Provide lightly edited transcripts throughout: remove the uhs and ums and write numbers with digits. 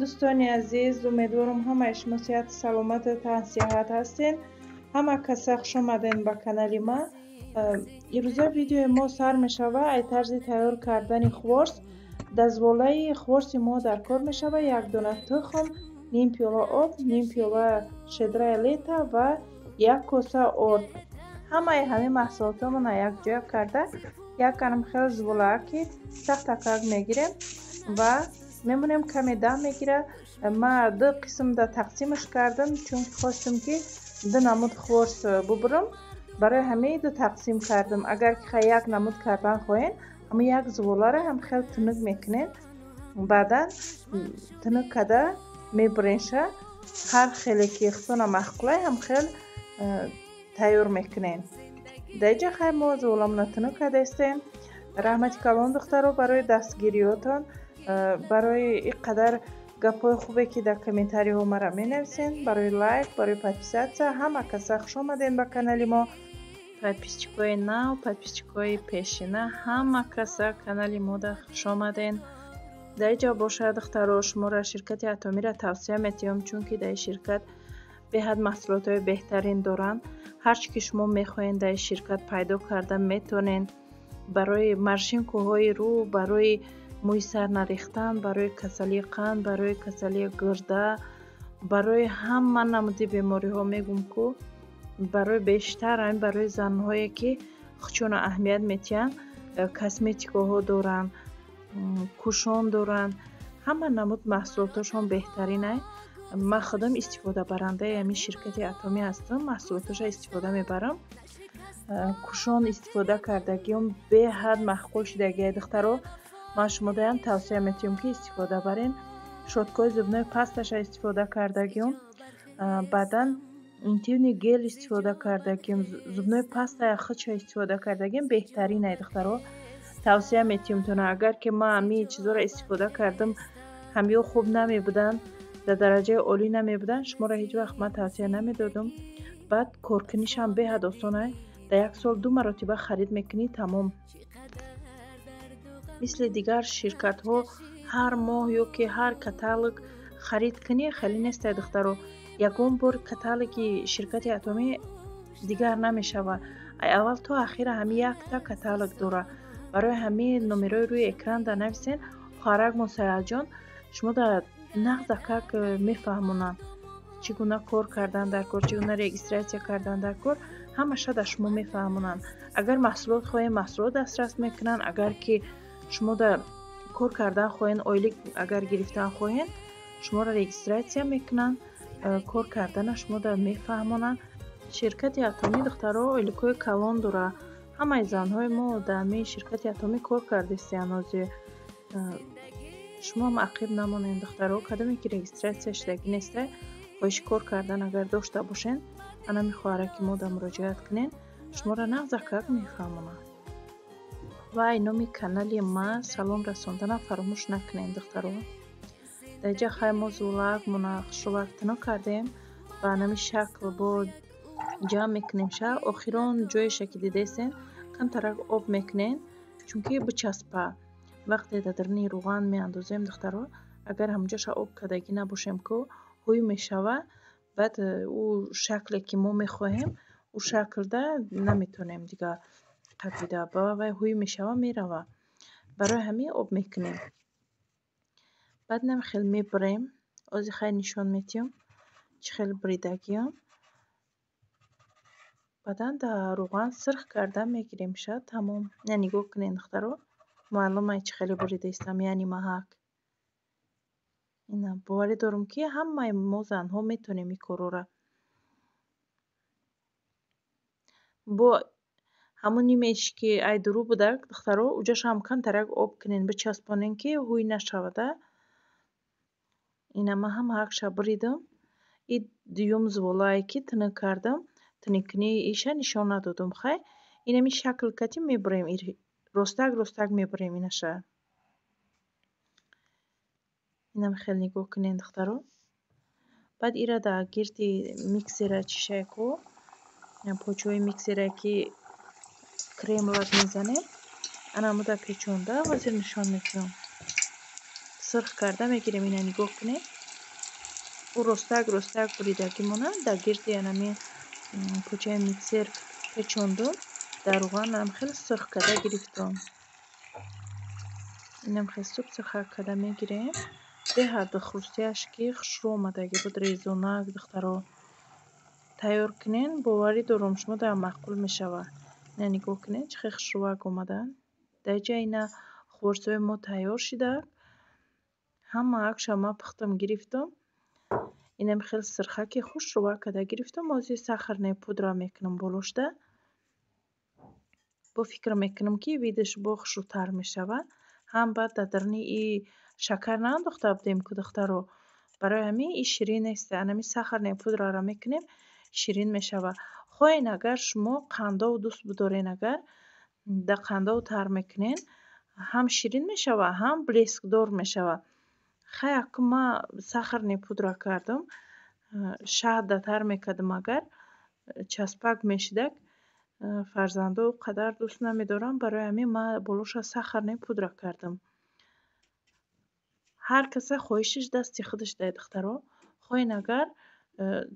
Дӯстони азиз, умедворам ҳамаи шумо сиҳату саломату тансиҳат ҳастен. Ҳама каса хуш омаден ба канали ма. Ирӯза видеои мо сар мешава ай тарзи тайёр кардани хворс. Дазволаи хворси мо дар кор мешава як дона тухм, ним пиёла об, ним пиёла шедраи лета ва як коса орд. Ҳамаи ҳамин маҳсулотамонро якҷоя карда як канам хел зволааки сахтакак мегирем ва мемонем каме дам мегира. Ма ду қисмда тақсимаш кардам, чунки хостам ки ду намуд хворс бубурам. Барои ҳамин ду тақсим кардам. Агар ки як намуд кардан хоҳем, ҳамин як зволаро ҳам хел тунук мекунем, баъдан тунук карда мебуренша. Ҳар хеле ки худтона маъқулай ҳам хел тайёр мекунем. Дар инҷа хай мо зволамонро тунук кардаистем. Раҳмати калон, духтаро, барои дастгириётон, барои ин қадар гапҳои хубе ки дар комментариҳо мара менависен, барои лайк, барои подписаться. Ҳама каса хуш омадем ба канали мо. Подписчикои нав, подписчикои пешина, ҳама каса канали мода хуш омаден. Дар инҷа бошад, духтаро, шуморо ширкати Атомиро тавсия метиҳам, чунки дар ин ширкат беҳад маҳсулотҳои беҳтарин доранд. Ҳар чӣ ки шумо мехоҳед, дар ин ширкат пайдо карда метонед. Барои маршинкуҳои рӯ, барои мӯи сар нарехтан, барои касалии қанд, барои касалии гурда, барои ҳама намуди бемориҳо мегӯм ку, барои бештар ҳамин барои занҳое ки худшонро аҳамият метиҳанд, косметикаҳо доранд, кушон доранд, ҳама намуд маҳсулоташон беҳтаринай. Ман худам истифодабарандаи ҳамин ширкати Атомӣ ҳастам, маҳсулоташро истифода мебарам. Кушон истифода кардагиам беҳад маъқул шудагиай, духтаро. Ман шумодаям тавсия метиҳам ки истифода барен. Щёткаҳои зубной пасташа истифода кардагиам, баъдан интимный гель истифода кардагиам, зубной пастая худша истифода кардагиам беҳтаринай, духтаро. Тавсия метиҳамтона, агар ки ман ҳамин чизҳоро истифода кардам, ҳамё хуб намебуданд, дар дараҷаи олӣ намебуданд, шуморо ҳеҷ вақт ман тавсия намедодам. Баъд коркунишам беҳад осонай. Дар як сол ду маротиба харид мекунӣ, тамом. Мисли дигар ширкатҳо ҳар моҳ ё ки ҳар каталог харид кунӣ, хеле нестай, духтаро. Ягон бор каталоги ширкати Атомӣ дигар намешава. Ай аввал то ахира ҳамин якта каталог дора. Барои ҳамин номерои рӯи экран да нависен, хоҳаракмон Саялҷон шумо да нағзакак мефаҳмонанд чӣ гуна кор кардан дар кор, чӣ гуна регистрация кардан дар кор, ҳамаша да шумо мефаҳмонанд. Агар маҳсулот хоҳем, маҳсулот дастрас мекунанд. Агар ки шумо да кор кардан хоҳен, ойлик агар гирифтан хоҳен, шуморо регистрация мекунанд, кор кардана шумо да мефаҳмонанд. Ширкати Атомӣ, духтаро, ойликҳои калон дора. Ҳамаи занҳои мо дар ҳамин ширкати Атомӣ кор кардистиянд ҳозир. Шумо ҳам ақиб намонед, духтаро. Кадоме ки регистрация шудагӣ нестай, хоҳиши кор кардан агар дошта бошен, анами хоҳараки мо да муроҷиат кунед, шуморо нағзакак мефаҳмонанд. Ва ай номи канали ма салом расонданам фаромӯш накунед, духтаро. Дар инҷа хай мо зулакмона хушрӯвак тунук кардем ба ҳамин шакл бо ҷамъ мекунем ша. Охирон ҷоеша ки дидаистен, камтарак об мекунем, чунки бичаспа. Вақте дар даруни рӯған меандозем, духтаро, агар ҳамонҷоша об кардагӣ набошем ку, ҳуй мешава. Баъд ӯ шакле ки мо мехоҳем, ӯ шаклда наметонем дига қапида, ба вай ҳуй мешава, мерава. Барои ҳамин об мекунем. Баъд нам хел мебурем. Ози хай нишон метиҳам чӣ хел буридагиам. Баъдан дар рӯған сирх карда мегирем ша, тамом. На, нигоҳ кунед, духтаро, маълумай чӣ хеле буридаистам, яъне маҳак. Ина боварӣ дорам ки ҳамаи мо занҳо метонем ин корҳоро. Бо ҳамон нимеш ки ай дурӯ будак, духтаро, уҷашам камтарак об кунед, бичаспонед ки ҳуй нашавада. Ина ман ҳама ҳакша буридам. И дуюм зволае ки тунук кардам, тунуккунии иша нишон надодам. Хай инами шакл кати мебурем, ростак ростак мебурем инаша. Инам хел нигоҳ кунед, духтаро. Баъд ира дар гирди миксера чишайку, почаҳои миксера ки кремлак мезанем, ана ҳамуда печонда ҳозир нишон медиҳам. Сирх карда мегирем, ина нигоҳ кунед. Ӯ ростак ростак буридагӣ монад, дар гирди анами почаи миксер печондум, дар равған ам хеле сурх карда гирифтум. Инам хеле суп сурхак карда мегирем. Беҳад хрустияш ки хушрӯ омадагӣ буд, резонак духтаро. Тайёр кунен, боварӣ дорум шумо дар маъқул мешавад. Ина нигоҳ кунед, чӣ хел хушрӯвак омаданд. Дар ҷа ина хӯрсҳои мо тайёр шидаак. Ҳама акша ман пухтам гирифтум. Инам хеле сирхаки хушрӯвак карда гирифтум. Ҳозир сахарная пудра мекунам болошда. Бо фикр мекунам, ки видаш бо хушрӯтар мешавад. Ҳам баъд дар даруни и шакар наандохта будем ку духтаро. Барои ҳамин и ширин нест. Анами сахарная пудраро мекунем, ширин мешавад. Хоҳен агар шумо қандов дӯст бидорен, агар дар қандов тар мекунен, ҳам ширин мешавад, ҳам блескдор мешавад. Хай аку ман сахарная пудра кардам, шаҳдда тар мекардам, агар часпак мешидак, фарзандо ӯ қадар дӯст намедорам, барои ҳамин ман болоша сахарная пудра кардам. Ҳар каса хоҳишаш дасти худаш дай духтаро. Хоҳен агар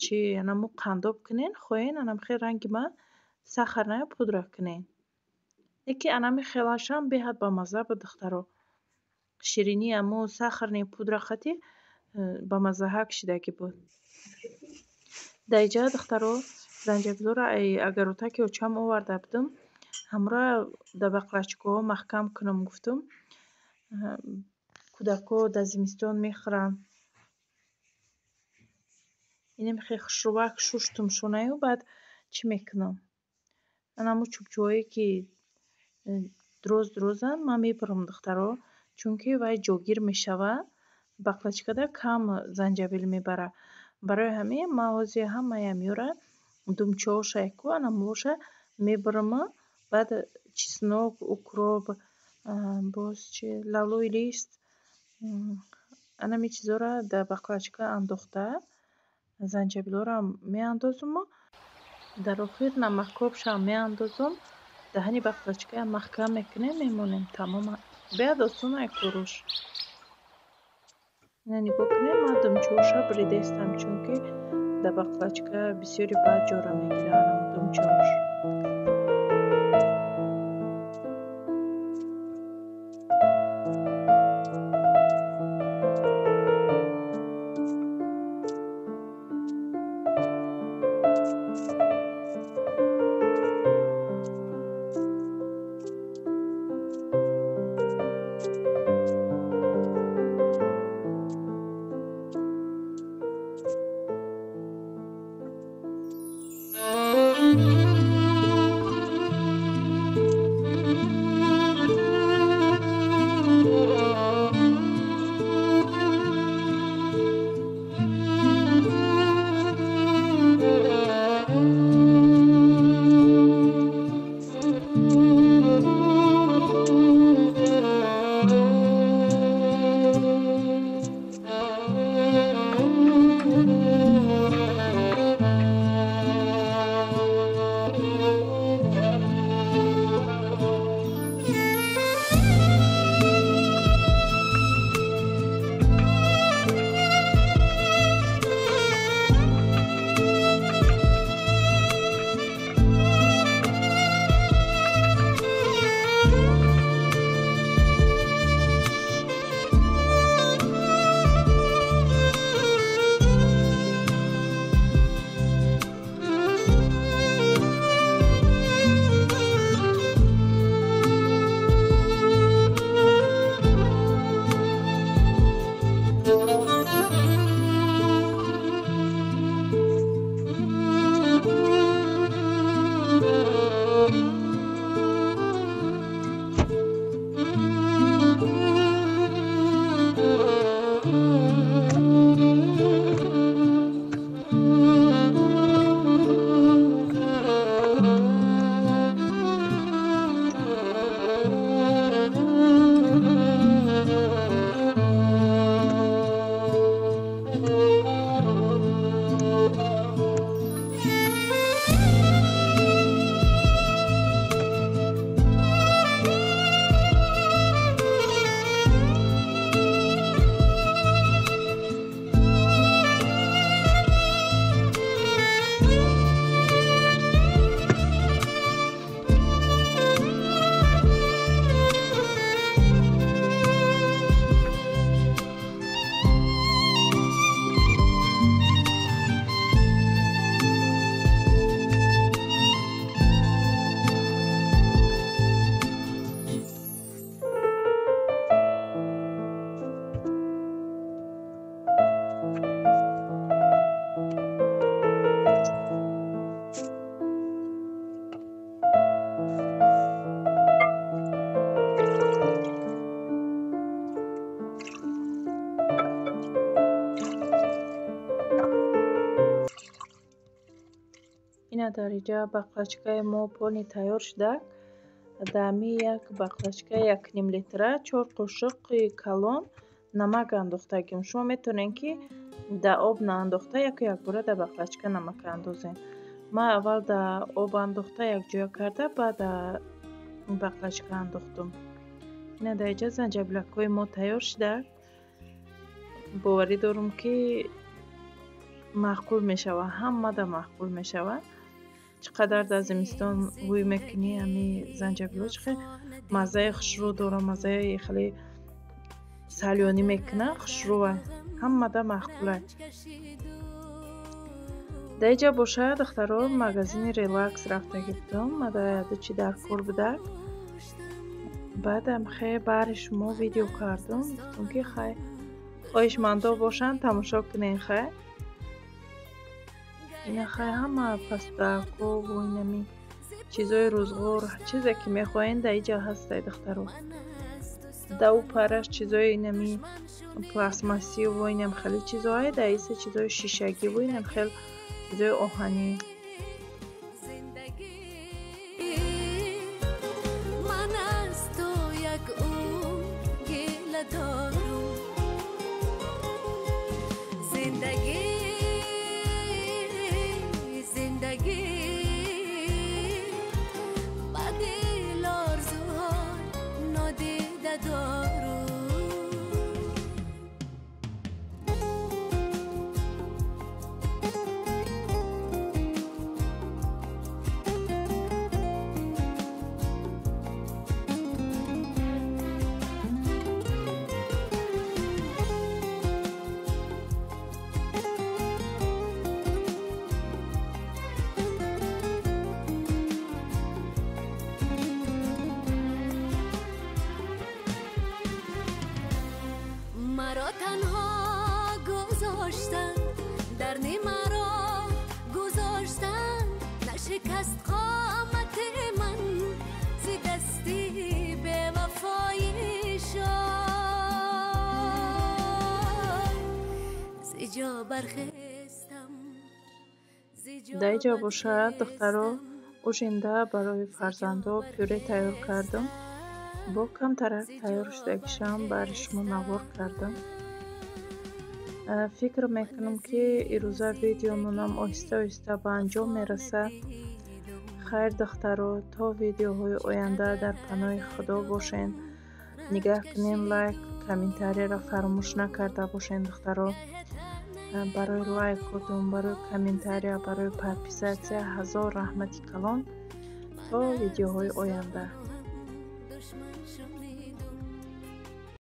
чи анамо қандоб кунен, хоҳен анам хел ранги ман сахарная пудра кунен. Лекин анами хелашам беҳад бамазза буд духтаро. Ширинии амо сахарная пудра қати бамаззаҳак шидагӣ буд. Дар инҷа духтаро занҷабилоро агар рӯтаки очам оварда будам, ҳамроҳ дар баклачкаҳо маҳкам кунам гуфтум. Кӯдакҳо дар зимистон мехӯранд. Инам хеле хушрӯвак шуштум шонаю, баъд чӣ мекунам? Анамо чӯбчаҳое ки дроз дрозанд, ман мебурам духтаро, чунки вай ҷогир мешавад. Баклачкада кам занҷабил мебарад. Барои ҳамин ман ҳозир ҳамаи ҳамёра думчаҳоша ку анамоша мебурам, баъд чеснок, укроп, боз чи лавлои лист, анами чизоро дар баклачка андохта, занҷабилҳоро меандозуму дар охир намакобшам меандозум. Даҳани баклачкаям маҳкам мекунем, мемонем, тамом. Беҳад осон ай куруш. Ина нигоҳ кунед, ман думчаҳоша буридаистам, чунки дар баклачка бисёри баъд ҷора мегирад анамо думчаҳош. Ина дар инҷа баклажкаи мо полный тайёр шуда. Дар як баклажкаи 1,5 литра 4 қошуқи калон намак андохтагим. Шумо метавонед, ки дар об наандохта, яку якбора дар баклажка намак андозед. Ман аввал дар об андохта, якҷоя карда, баъд дар баклажка андохтум. Ина дар инҷа занҷабилакҳои мо тайёр шуда. Боварӣ дорум, ки маъқул мешавад, ҳамада маъқул мешавад. Чӣ қадар дар зимистон ҳӯй мекунӣ, ҳами занҷабилҳо чӣ хел маззаи хушрӯ дорад, маззаи хеле салёнӣ мекунад, хушрӯа, ҳамада маъқула. Дар инҷа бошад, духтаро, магазини Релакс рафтагӣ будам. Ма дар яду чӣ дар кор будак. Баъдам хе баҳри шумо видео кардум, гуфтум, ки хай, хоҳишмандо бошанд, тамошо кунед. Хай, ина хай, ҳама пастакову инами чизои рӯзғор, чизе ки мехоҳед, дар инҷа ҳастай, духтаро. Дар ӯ параш чизои инами пластмассиву инам хеле чизоае, дар иса чизои шишагиву инам хел чизои оҳанӣ. Ман аз ту як умр гила дорум. Зиндагӣ, зиндагӣ, ба дил орзуҳои нодида дорум. Маро танҳо гузоштанд, дар нимаро гузоштанд, нашикаст қомати ман зи дасти бевафоишон. Зи ҷо бархестам, зи ҷо Дар инҷа бошад, духтаро, ужинда барои фарзандо пюре тайёр кардам. Бо камтарак тайёр шудагишам баҳри шумо навор кардам. Фикр мекунам, ки ирӯза видеомонам оҳиста оҳиста ба анҷом мерасад. Хайр, духтаро, то видеоҳои оянда дар паноҳи Худо бошед. Нигаҳ кунед, лайк, комментарияро фаромӯш накарда бошед, духтаро. Барои лайкотон, барои комментария, барои подписаться ҳазор раҳмати калон. То видеоҳои оянда. Душман шунид.